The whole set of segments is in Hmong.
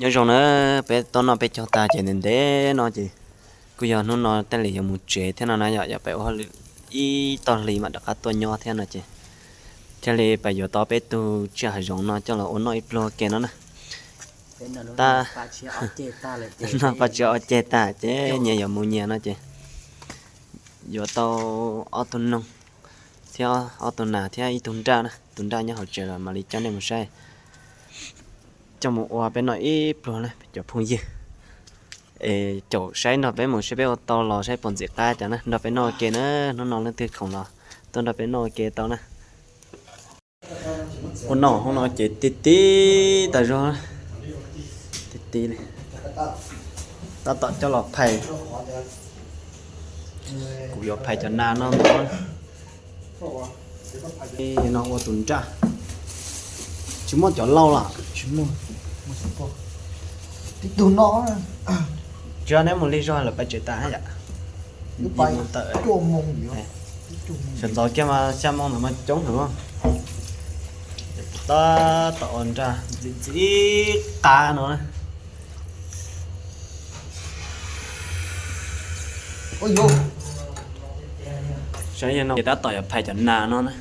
Nyob zoo na, peb tuaj noj peb caug tag ces ntev ntev no ces kuj yog hnub no thiaj li yuav mus tsev thiab no na yom, yuav pais ua hauj lwm ib tog hli mam rov qab tuaj nyob thiab no ces thiaj li pais yuav tau peb tug tsiaj hav zoov no coj los ua noj ib pluag ke no na. Tab, noj paj tsi ob ceg tag ces nyias yuav mus nyias no ces yuav tau ob tug noog thiab ob tug nas thiab ib tug nraj na, tus nraj nyob hauv tsev los mam li coj nej mus saib, coj mus ua peb noj ib pluag na cov phooj ywg. Es caum saib nrog peb mus saib peb ua tau los saib puas ntxim qab cas na, nrog peb noj ua ke na, hnub no leej twg khoom los tuaj nrog peb noj ua ke tau na. Ua noj hauv no ces ti ti tas zog, ti ti li. Tab tom coj los phais, kuv yuav phais cov nas no ntau. No ua tus nraj, tsis muaj cov lauj los? Tsis muaj, tib tug no. Tsis yog neb mus lig zog lawm pais tsev tas yom? Sawv ntxov kiag mas xya moo ntawd mas coob heev. Tab tom ua nraj ntxim ntxim qab no na. Saib no ces tab tom yuav phais cov nas no na.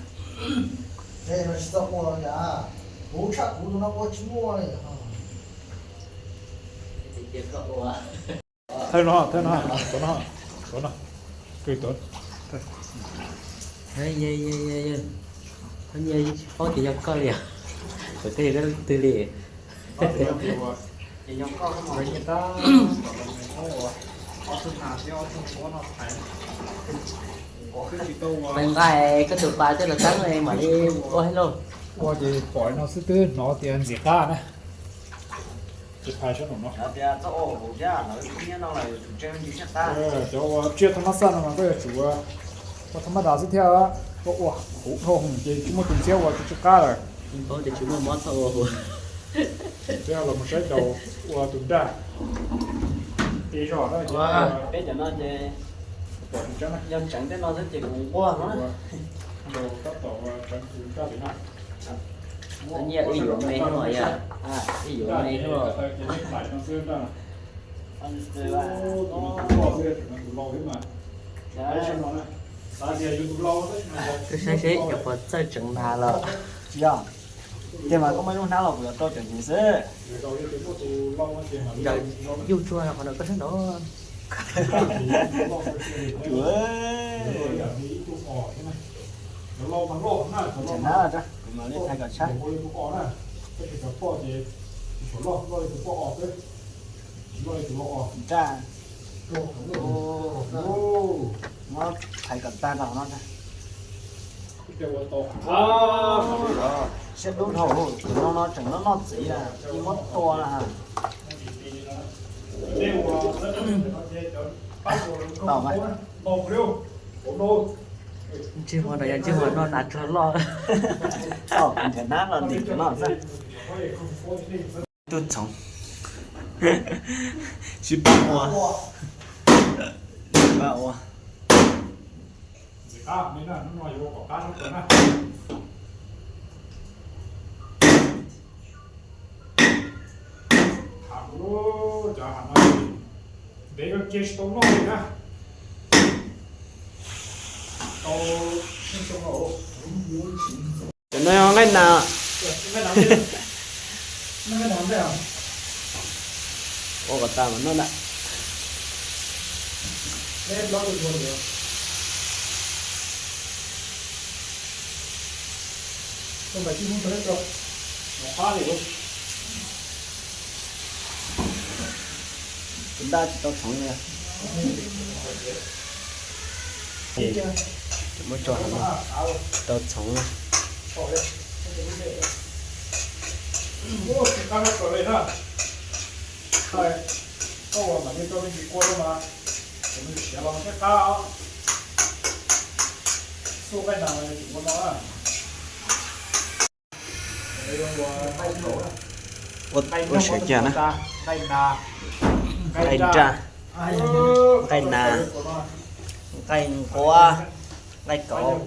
Thawj no, thawj no, tuav no, tuav no, kws tuav. Nyias tsis paub ces yog koj li, kuv twb yog leej twg li. Nqaij nqaij koj tus pas coj los teeb mam li ua lauj. Ua ces pom no xwb twb hnov tias ntxim qab na. Ces phais sab nraum no. Cov ua tsiaj thab mab xaj no mas koj yuav tsum ua thab mab das xwb thiab, koj ua huv dhau ces tsis muaj tus ntxhiab ua tsis qab lawm. Thiab los mus saib daus ua tus nraj. Peb cov no ces yog tseev tej no xwb ces kuv nquag no. Daus tab tom tseev tus nraj li no. Nyias wb yuav me no yog, wb yuav me no. Twb saib seb yog puas txawj tseev nas los. Tsis yog, tiag mas koj muaj lub hnab los kuv yuav rau cov nyiv xwb. Ncaws yuj tsuag qhov ntawd koj saib no. Ntsaws hnab los, kuv mam li thaij kom tshab. Nraj, muab thaij kom tag rau no. Siab dub dhau, tus no no tseem noj noj txiv na, yeej muab tua na. Tau mas. Ntsej muag no yog ntsej muag noj nas tsuag loj. Nrhiav hnab los ntim cov no xwb. Tub txhoov. Sib pab ua, sib pab ua. Ntev koj cia tsis tau noj li na. Tau, cov no yog nqaij nas. Ua kom tas mas noj na. Tus nraj tsis tau txhoov li. Muab tso, tsis tau txhoov na. Ua siav kiag na. Nqaij nraj, nqaij nas, nqaij nquab, nqaij kauv.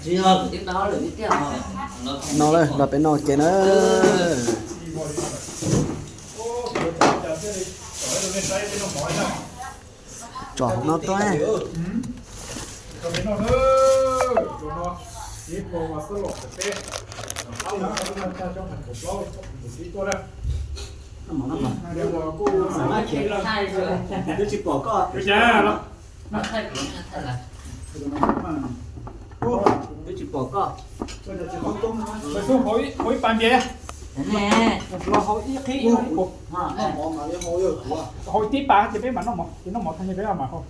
No lawm, los peb noj ua ke na. Tsom no tuaj. Twb tsis pom koj. Twb tsis pom koj. Hau ib pas npias, los hau ib qhib, hau tib pas ces peb mam noj mov, ces noj mov tag nyiaj peb mam hau.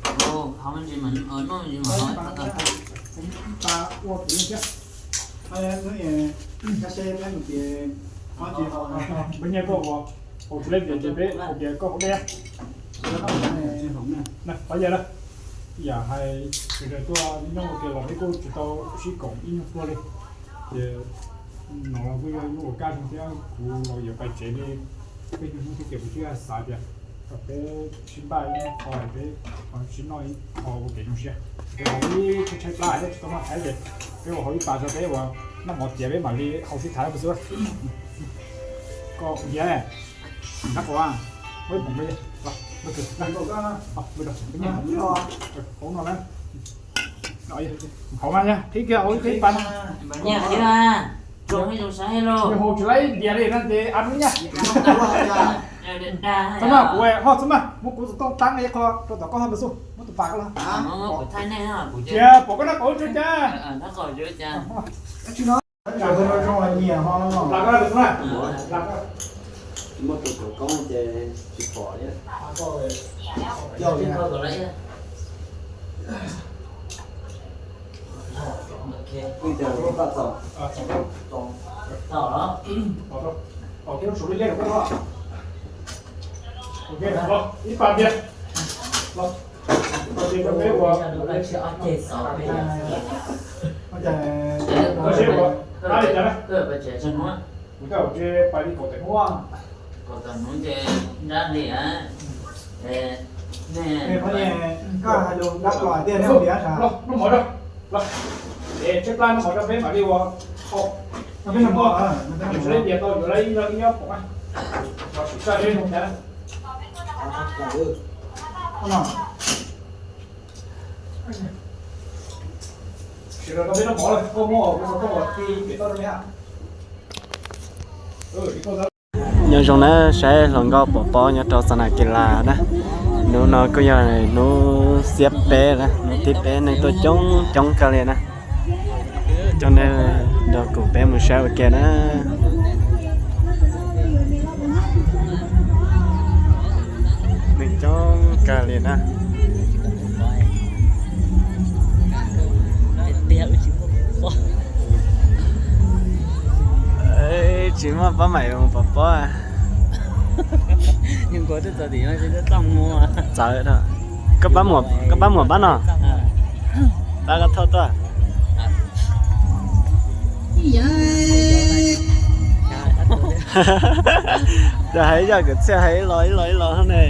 Ib pas ua kuv thiab. Peb nyiaj koj ua, hau tsis laib npias ces peb hau tias koj hau dej. Qhov yog na, yam hais sawv daws tuaj nyob ua ke los peb kuj tsis tau sib koom ib nyuag pluag li. Ces no los kuj yog ib nyuag ua kaj zoo thiab kuv los yuav pais tsev li, peb nyuag hnub thiab ces kuv thiaj xav tias kom peb sib npaj ib nyuag qho es peb ho sib noj ib qho ua kev zoo siab. Peb hau ib tshaib tshaib plab thiab tsis tau noj thaib ces peb ua hau ib pas tso peb ua noj mov tiav peb mam li hau sib tham mus xwb. Koj ntiav, nab qau, muab ib poom, hauv no na, qhib kiag hauv ib qhib pas na. Hau tsis laib ntias li no ces a dub nyaj. Txhob maj, kuv ho txhob maj, muab kuv tus tooj taab ib qho rau tom koj ho mus xwb, muab tus pas koj los. Cia pom koj nab qau tsuag cas. Muaj tus khawv koob ces tsis pom li. Ib pas npias. Kuv coj kuv tsis pais li kaum tawm hnub. Kaum tawm hnub ces nrab li. Koj hais lus nrab los tiag, noj mov rau, es tshaib plab noj mov rau peb mam li ua hau. Noj mov, nws tsis laib ntias tau yuav ib nyob ib nyob pom mas. Los sim sab peb zoo cas. Sawv daws tau peb noj mov lawm, koj muab kuv xov tooj uas ti pem toj rau me. Nyob zoo na, saib hluas nkauj Pov Pob nyob rau Xas Nas Kis Las na. Hnub no kuj yog hnub xiab peb na, hnub thib peb neeg tuaj coob coob kawg li na. Coj nej nrog kuv peb mus saib ua ke na. Neeg coob kawg li na. Tsis muaj pab maim mus Pov Pob. Txawv, koj pab muam pab no. Pab koj thauj tuaj. Yog hais ib zaj kwv txhiaj hais ib lo ib lo ib lo ne.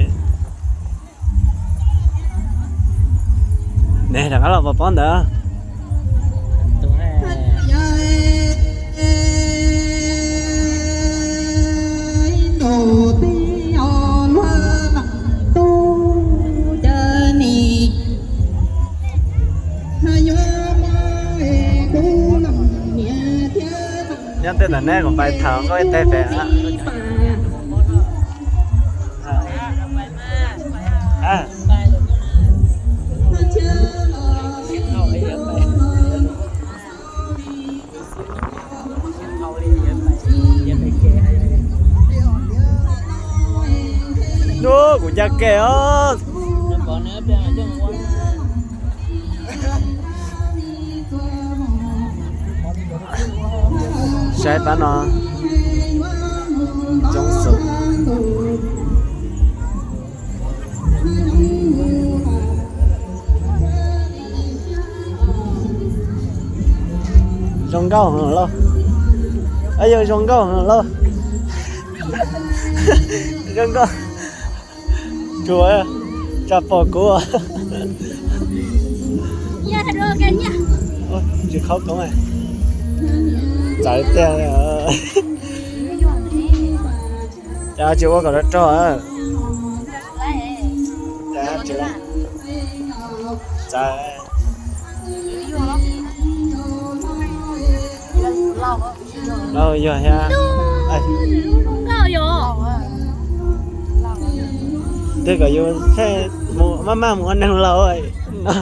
Ne, rov qab los Pov Pob ntawd. Nyob tej ntawm neb kuv pais tham nkauj ib teg pem. Nub kuv caj ke os. Saib pab no coob xwb. Zoo nkauj heev lauj. Yog zoo nkauj heev lauj. Zoo nkauj. Tsuas tsa pom kuv. Tsis khaub koob, txawv tiag. Tsis ua kom rog rog. Txawv. Lauj, yog thiab. Twb kom yus maj maj mus ua neeg laus no.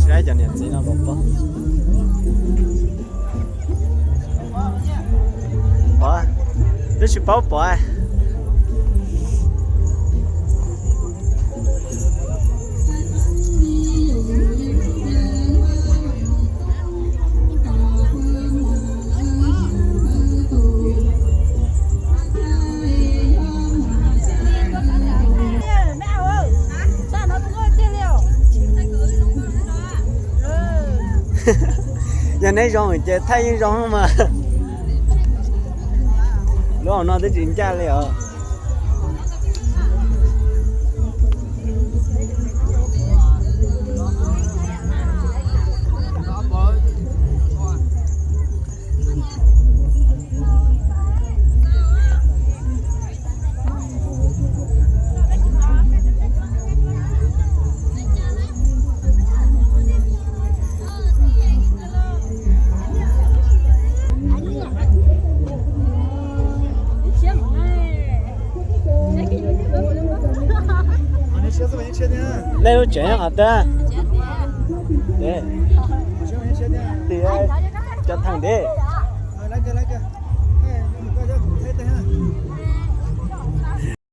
Saib cov niam txiv no puas pom. Pom, twb tsis paub pom. Yog neb zoo ces thaij yeej zoo mas. Lub hauv no twb tsis ncaj li os. Nej lub tsev qhov twg? Tim cov theem deb.